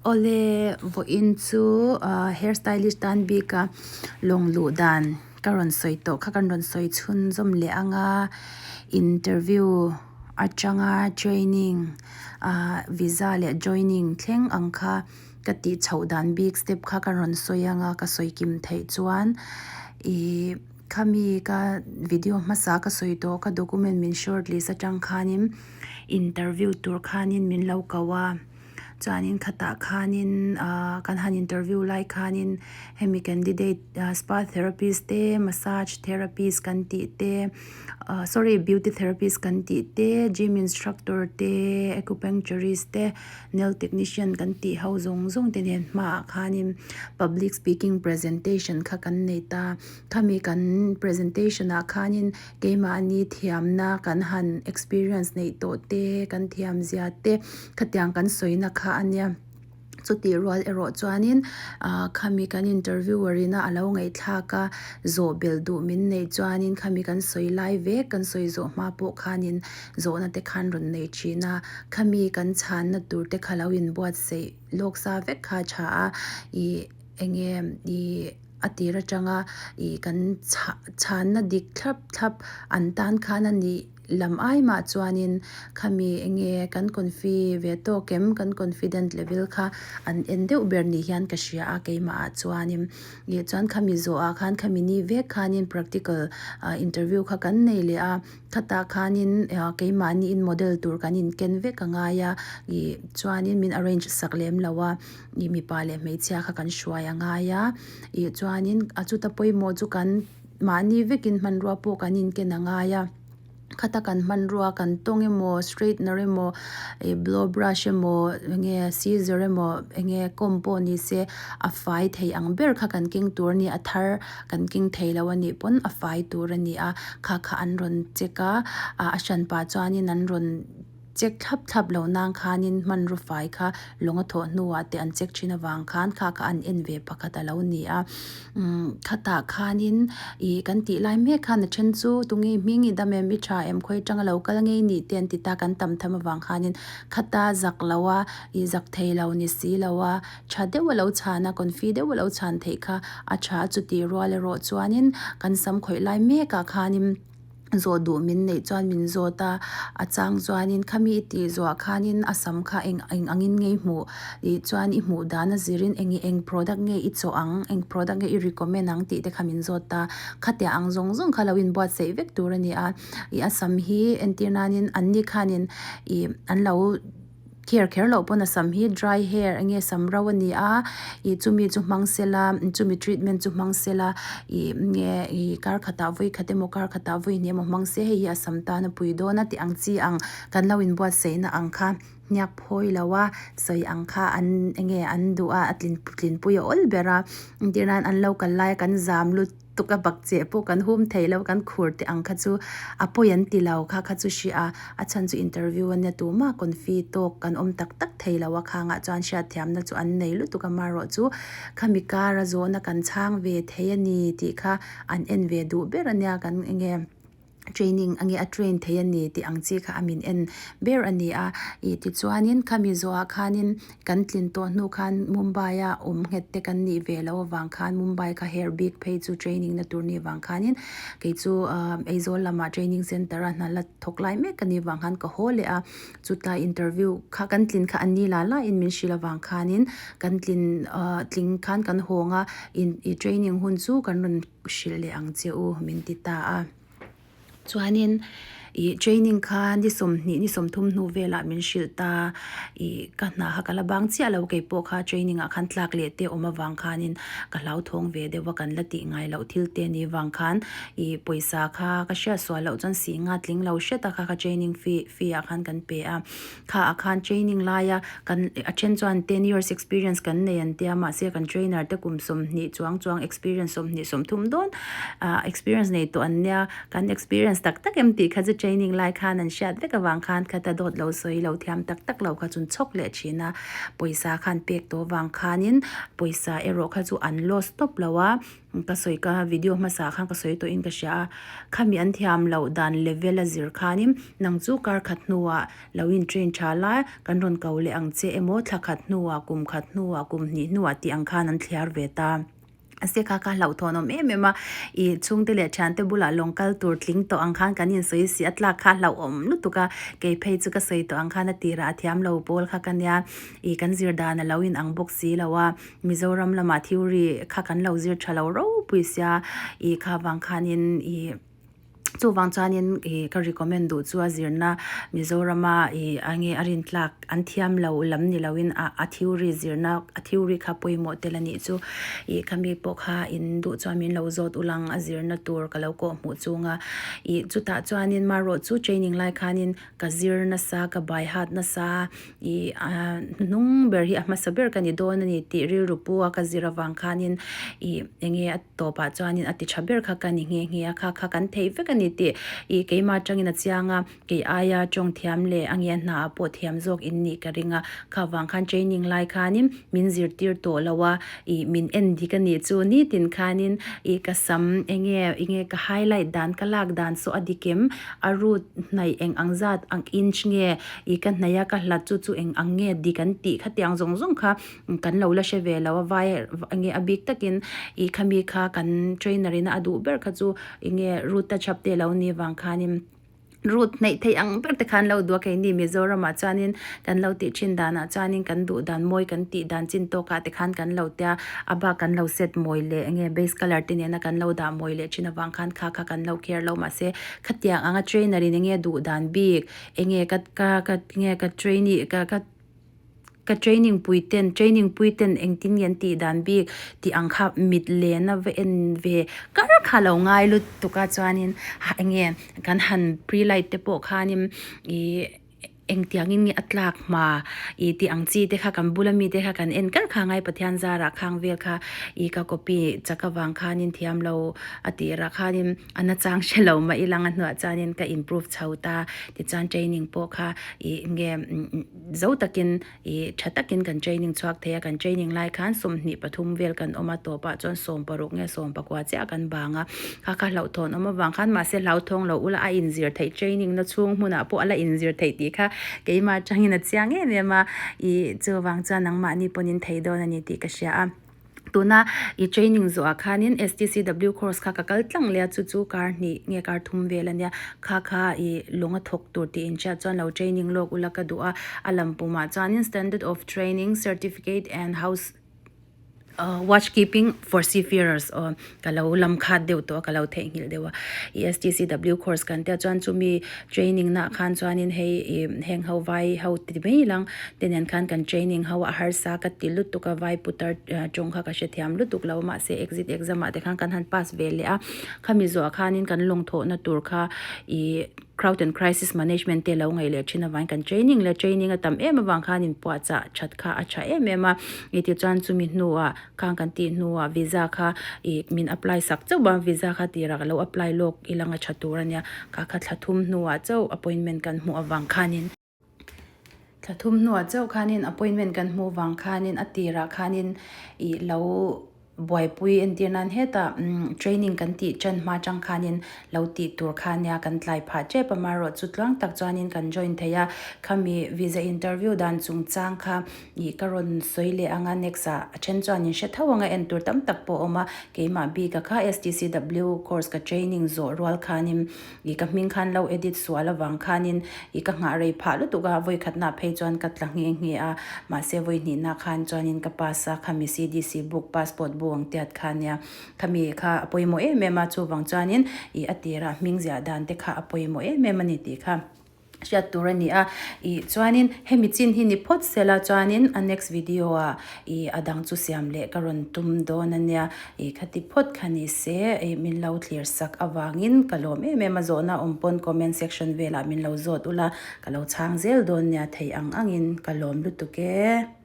Awle, vawiin chu hair stylist tan bika lawng luh dan ka rawn sawi tawh kha kan rawn sawi chhunzawm leh ang a, interview atanga training ah visa leh joining thleng ang kha ka tih chhoh dan bik step kha ka rawn sawi ang a, ka sawi kim theih chuan ih khami ka video hmasa ka sawi tawh ka document min short list atang khanin interview tur khanin min lo ko a. Chuanin khatah khanin ahh kan han interview lai khanin hemi candidate ah spa therapist te massage therapist kan tih te ah sorry beauty therapist kan tih te gym instructor te acupuncturist te nail technician kan tih ho zawng zawng te nen hmaah khanin public speaking presentation kha kan nei ta khami kan presentation ah khanin Keimahni thiamna kan han experience neih tawh te, kan thiam zia te khatiang kan sawina kha a nia. Chutih rual erawh chuanin ah khami kan interviewer ina a lo ngaihthlak a, zawh belh duh min neih chuanin khami kan sawi lai vek kan sawi zawh hma pawh khanin zawhna te khan rawn nei thin a, khami kan chhanna tur te kha lo inbuatsaih lawk sa vek kha a tha a, ih eng nge ih. A tir atanga ih kan chhah chhanna dik thlap thlap an tan khan a nih lam ai mah chuanin khami enge kan confi ve tawk em kan confident level kha an en deuh ber ni hian ka hria a keimah ah chuanin ih chuan khami zawh ah khan khami ni vek khanin practical ah interview kha kan nei leh a. Khatah khanin keimahniin model tur kan inken vek a ngai a, ih chuanin min arrange sak lem lo a, ih mipa leh hmeichhia kha kan hruai a ngai a, ih chuanin a chuta pawimawh chu kan mahni vekin hmanrua pawh kan inken a ngai a, khata kan hmanrua kan tawng emaw straightener emaw ih blow brush emaw enge scissor emaw enge comb pawh ni se a fai thei ang ber kha kan keng tur a ni a thar. Kan keng thei lo a nih pawn a fai tur a ni a, kha kha an rawn check a, ah a hran pah chuanin an rawn check thlap thlap lo nang khanin hmanraw fai kha lawng a thawh hnuah te an check thin avang khan kha kha an en ve pakhat a lo ni a, umm khatah khanin ih kan tih lai mek khan a then chu tunge hming i dam em i tha em khawi atanga lo kal ngei nih te an ti ta kan tam tham avang khanin khata zak lo a ih zak thei lo ni si lo a. Tha deuh a lo chhan a, confi deuh a lo chhan theih kha a tha a, chutih rual erawh chuanin kan sam khawih lai mekah khanin zawh duh min neih chuan min zawt a, a chang chuanin khami i tih zawhah khanin a sam kha eng eng angin nge i hmuh tih chuan i hmuh dan a zirin eng eng product nge i chawh ang, eng product nge i recommend ang tih te kha min zawt a, khatiang ang zawng zawng kha lo inbuatsaih vek tur a ni a, ih a sam hi entir nanin anni khanin ih an lo. Care kher loh pawn a sam hi dry hair enge sam ro a ni a ih chumi chu hmang sela chumi treatment chu hmang sela ih nge ih kar khatah vawi khat emaw kar khatah vawi hnih emaw hmang se hei hi a sam tan a pui dawn a tih ang chi ang kan lo inbuatsaihna ang kha hniak phawi lo a sawi ang kha an enge an duh a a tlin tlinpui a awl ber a entir nan an lo kal lai a kan zam lut tuk a bak cheh pawh kan hum thei lo kan khur teh ang kha chu a pawi an ti lo kha kha chu hria a a chhan chu interview a nia tumah confi tawk kan awm tak tak thei lo a khangah chuan hriatthiamna chu an nei lutuk a marawh chu khami kara zawhna kan chhang ve thei a ni tih kha an en ve duh ber a nia kan enge. Training a nge a train thei a ni tih ang chi kha a min en ber a ni a ih tichuanin khami zawhah khanin kan tlin tawh hnu khan Mumbai a awm nghet te kan nih ve loh avang khan Mumbai kha hair bik phei chu training na tur nih vang khanin kei chu ah Aizawl lamah training center a hna la thawk lai mek ka nih vang khan ka haw leh a chuta interview kha kan tlin kha an ni la la in min hrilh avang khanin kan tlin ah tling khan kan hawng a ih training hun chu kan rawn hrilh leh ang che u min ti ta a chuanin ih training kha ni sawmhnih ni sawmthum hnu velah min hrilh ta ih ka hna kha ka la bang chiah lo kei pawh kha training ah khan tlak leh te awm avang khanin ka hlauthawng ve deuh a kan la tih ngai loh thil te ni vang khan ih pawisa kha ka hriat sual loh chuan si nga tling lo hret a kha kha training fee fee ah khan kan pe a. Kha ah khan training laia kan a then chuan ten years experience kan nei an tia mahse kan trainer te kum 20 chuang chuang experience 20 30 dawn ah experience nei tawh an nia kan experience tak tak em tih kha chu training lai khan an hriat vek avang khan khata dawt lo sawi lo thiam tak tak lo kha chu an chhawk leh thin a, pawisa khan pek tawh avang khanin pawisa erawh kha chu an loss tawp lo a, ka sawi ka video hmasa ah khan ka sawi tawhin ka hria a, khami an thiam loh dan level a zir khanin nang chu kar khat hnuah lo in train tha la kan rawn ko leh ang che emaw thla khat hnuah kum khat hnuah kum hnih hnuah tih ang khan an thliar ve ta. A se kha kha hlauhthawn awm em em a, ih chhungte leh thiante bulah lawng kal tur tling tawh ang khan kan insawi si a tlak kha hlauhawm lutuk a, kei phei chu ka sawi tawh ang khan a tirah a thiam lo pawl kha ka nia, ih kan zir dan a lo in ang bawk si lo a, Mizoram lamah theory kha kan lo zir tha lo ropui sia, ih kha vang khanin ih. Chuvang chuanin ih ka recommend duh chu a zirna Mizorama ih a nge a rintlak an thiam lo lam ni loin a a theory zirna a theory kha pawimawh tel a nih chu ih khami pawh kha in duh chuan min lo zawt ulang a zirna tur ka lo kawh hmuh chunga ih chutah chuanin marawh chu training lai khanin ka zir nasa ka by heart nasa ih a hnung ber hi a hmasa ber ka ni dawn a ni tih rilru pu a ka zir avang khanin ih enge a. Tawpah chuanin a ti tha ber kha ka ni nghe nghe a, kha kha kan thei vek a ni tih ih keimah atangin a chiang a, kei aia tawng thiam leh a nge hna ah pawh thiam zawk in nih ka ring a, kha vang khan training lai khanin min zirtir tawh lo a, ih min en dik a nih chu nitin khanin ih ka sam enge enge ka highlight dan ka lak dan saw a dik em, a root hnaih eng ang zat ang inch nge ih ka hnaih a ka hlat chu chu eng ang nge dik an tih khatiang zawng zawng kha. Kan lo la hre ve lo a vai enge a bik takin ih khami kha kan trainer in a duh ber kha chu enge root touch up te lo ni vang khanin root hnaih theih ang ber te khan lo duh a keini Mizoram ah chuanin kan lo tih thin danah chuanin kan duh dan mawi kan tih dan chin tawk ah te khan kan lo tia a bak kan lo set mawi leh enge base colour te nena kan lo dah mawi leh thin avang khan kha kha kan lo care lo mahse khatiang anga trainer in enge duh dan bik enge ka ka ka enge ka trainee ka ka. Ka training pui ten training pui ten engtin nge an tih dan bik tih ang kha mit len a va en ve kar kha lo ngai lutuk a chuanin eng nge kan han pre light te pawh khanin ihh engtiangin nge a tlak hma ih tih ang chi te kha kan bula mi te kha kan en kar kha ngai Pathian zarah khang vel kha ih ka copy chak avang khanin thiam lo a tirah khanin a nachang hre lo mah ilang a hnuah chuanin ka improve chho ta tichuan training pawh kha ih nge. Zo takin ih tha takin kan training chhuak thei a, kan training lai khan 23 vel kan awm a, tawpah chuan 16 nge 19 chiah kan bang a, kha kha hlauhthawn awm avang khan mahse hlauthawng lo ula a inzir theih training na chhung hmunah pawh a la inzir theih tih kha keimah atangin a chiang em em a, ih chuvang chuan nangmahni pawhin thei dawn a ni tih ka hria a. Tuna i training zawhah khanin STCW course kha ka kal tlang leh a, chu chu kar hnih nge kar thum vel a nia, kha kha i lawng a thawk tur tih inhriat chuan lo training lawk ula ka duh a, a lam pumah chuanin Standard of Training Certificate and House Watch Keeping for Seafarers aw ka lo lam khat deuh tawh a ka lo theihnghilh deuh a, i STCW course kan tia chuan chumi training nah khan chuanin hei i heng ho vai ho ti mai lang te nen khan kan training ho a harsa ka ti lutuk a vai putar tawng kha ka hrethiam lutuk lo mahse exit exam ah te khan kan han pass ve leh a khami zawhah khanin kan lawng thawhna tur kha ih crowd and crisis management te lo ngaih leh thin avangin kan training leh training a tam em avang khan inpuahchah that kha a tha em em a tichuan chumi hnuah Khang kan tih hnuah visa kha ih min apply sak chauh a, visa kha tirah ka lo apply lawk ilang a tha tur a nia, kha kha thla thum hnuah chauh appointment kan hmuh avang khanin thla thum hnuah chauh khanin appointment kan hmuh vang khanin a tirah khanin ih lo buaipui entir nan hetah training kan tih tan hma tang khanin lo tih tur kha nia kan tlai phah tep a amaherawhchu chu tluang tak chuanin kan join thei a, khami visa interview dan chungchang kha. Ih ka rawn sawi leh ang a next ah a then chuan in hre tho ang a en tur tam tak pawh a awm a keimah bik a kha STCW course ka training zawh rual khanin ih ka hming khan lo edit sual avang khanin ih ka nghah rei phah lutuk a vawi khatna phei chuan ka tla nghe nghe a mahse vawi hnihna khan chuanin ka pass a khami CDC book passport bu ang tiat kha nia khami kha a pawimawh em em a chuvang chuanin ih a tirah hming ziah dan te kha a pawimawh em em a ni tih kha. Hriat tur a ni a, ih chuanin hemi chin hi ni phawt sela chuanin a next video ah ih a dang chu siam leh ka rawn tum dawn a nia, ih khati phawt kha ni se ih min lo thlir sak avangin ka lawm em em a, zawhna awm pawn comment section velah min lo zawt ula ka lo chhang zel dawn nia thei ang angin ka lawm lutuk e.